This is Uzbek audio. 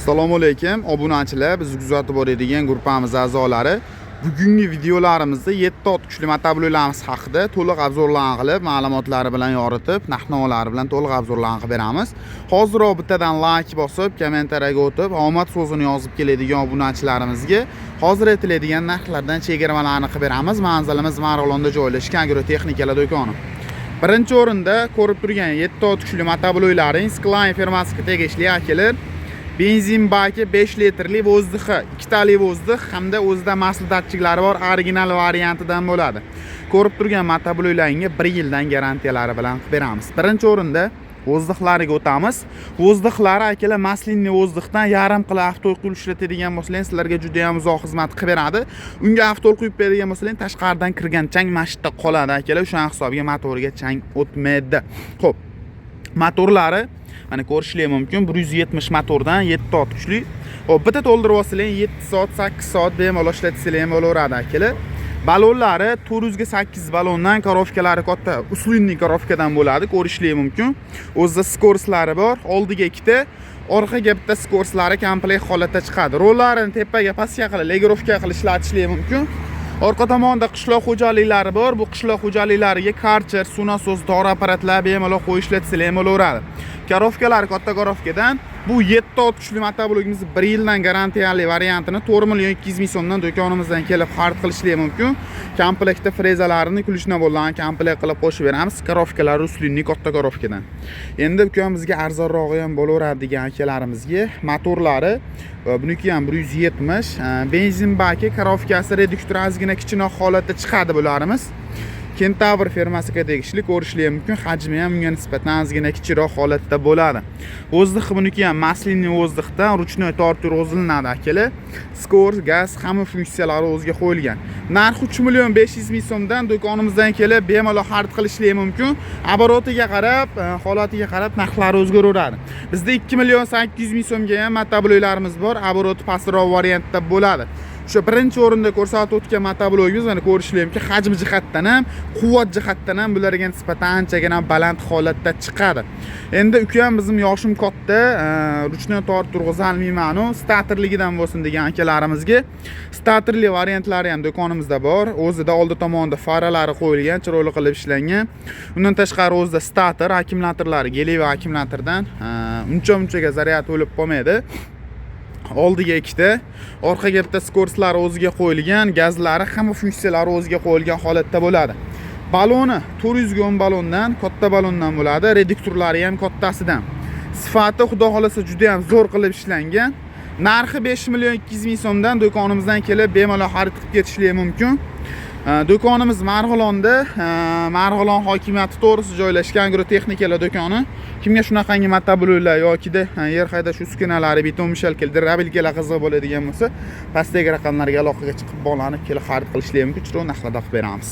Assalomu alaykum, obunachilar, bizni kuzatib boradigan gruppamiz a'zolari. Bugungi videolarimizda 7 ot kuchli motobloklarimiz haqida to'liq обзор larni qilib, ma'lumotlari bilan yoritib, narx-navolari bilan to'liq обзор larni qilib beramiz. Hoziroq bittadan layk bosib, kommentariyaga o'tib, omad so'zini yozib keladigan obunachilarimizga hozir aytiladigan narxlardan chegirmalarni qilib beramiz. Manzilimiz Marg'ilonda joylashgan agrotexnikalar do'koni. Birinchi o'rinda ko'rib turgan 7 ot kuchli motobloklarning Skline firmasiga tegishli, akalar. Benzin baki 5 litrli, воздух i ikkitali, воздух hamda o'zida масло datchiklari bor, original variantidan bo'ladi. Ko'rib turgan motobloklarga 1 yildan garantiyalari bilan qilib beramiz. Birinchi o'rinda воздух lariga o'tamiz. Воздух lari, akalar, масляный воздух dan yarim qilib avtol quyib ishlatadigan bo'lsanglar, sizlarga juda ham uzoq xizmat qilib beradi. Unga avtol quyib beradigan bo'lsanglar, tashqaridan kirgan chang mana qoladi, akalar, o'shani hisobiga motorga chang o'tmaydi. Xo'p, motorlari mana ko'rishlar mumkin, 170 motordan, 7 ot kuchli. Xo'p, bitta to'ldirib olsanglar, 7 soat, 8 soat bemalol ishlatsanglar ham bo'laveradi, akalar. Balonlari 400 ga 8 balondan, коробка lari katta, усиленный коробка dan bo'ladi, ko'rishlar mumkin. O'zida скорость lari bor, oldiga ikkita, orqaga bitta скорость lari komplekt holatda chiqadi. Rollarini tepaga, pastga qilib, регулировка qilib ishlatishlar mumkin. Orqa tomonda qishloq xo'jaliklari bor. Bu qishloq xo'jaliklariga karcher, suv nasos, dori apparatlar bemalol qo'yib ishlatsalar ham bo'laveradi. Коробка lari katta коробка dan. Bu 7 ot kuchli motoblokimiz 1 yildan garantiyali variantini 4 million 200 ming so'mdan do'konimizdan kelib xarid qilishlar mumkin. Komplektda frezalarini, ключ набор larni komplekt qilib qo'shib beramiz. Коробка lari усиленный katta коробка dan. Endi ukam, bizga arzonrog'i ham bo'laveradi degan akalarimizga motorlari buniki ham 170, benzin baki, коробка si, reduktor ozgina kichikroq holatda chiqadi bularimiz. Kentavr firmasiga tegishli, ko'rishlar mumkin, hajmi ham unga nisbatan ozgina kichikroq holatda bo'ladi. Воздух buniki ham масляный воздух dan, ручной tortib yurg'izilinadi, akalar. Скорость, gaz, hamma funksiyalari o'ziga qo'yilgan. Narxi 3 million 500 ming so'mdan, do'konimizdan kelib bemalol xarid qilishlar mumkin. Оборот iga qarab, holatiga qarab narxlari o'zgaraveradi. Bizda 2 million 800 ming so'mga ham motobloklarimiz bor, оборот i pastroq variantda bo'ladi. O'sha birinchi o'rinda ko'rsatib o'tgan motoblogimiz, mana ko'rishlar mumkin, hajm jihatdan ham, quvvat jihatdan ham bularga nisbatan anchagina baland holatda chiqadi. Endi ukam, bizim yoshim katta, ручной tortib turg'izolmaymanu, statorligidan bo'lsin degan akalarimizga statorli variantlari ham do'konimizda bor. O'zida oldi tomonida faralari qo'yilgan, chiroyli qilib ishlangan. Undan tashqari o'zida stator, akkumulyatorlari гелевый akkumulyatordan, uncha munchaga zaryad o'lib qolmaydi. Oldiga ikkita, orqaga bitta скорость lari o'ziga qo'yilgan, gazlari, hamma funksiyalari o'ziga qo'yilgan holatda bo'ladi. Baloni 410 balondan, katta balondan bo'ladi, reduktorlari ham kattasidan. Sifati, xudo xohlasa, juda ham zo'r qilib ishlangan. Narxi 5 million 200 ming so'mdan, do'konimizdan kelib bemalol xarid qilib ketishligi mumkin. Do'konimiz Marg'ilonda, Marg'ilon hokimiyati to'g'risida joylashgan agrotexnikalar do'koni. Kimga shunaqangi motobloklar yokida yer haydash uskunalari, бетономешалка lar, дробилка lar qiziq bo'ladigan bo'lsa, pastdagi raqamlarga aloqaga chiqib, bog'lanib kelib xarid qilishlari mumkin. Chiroyli narxlarda qilib beramiz.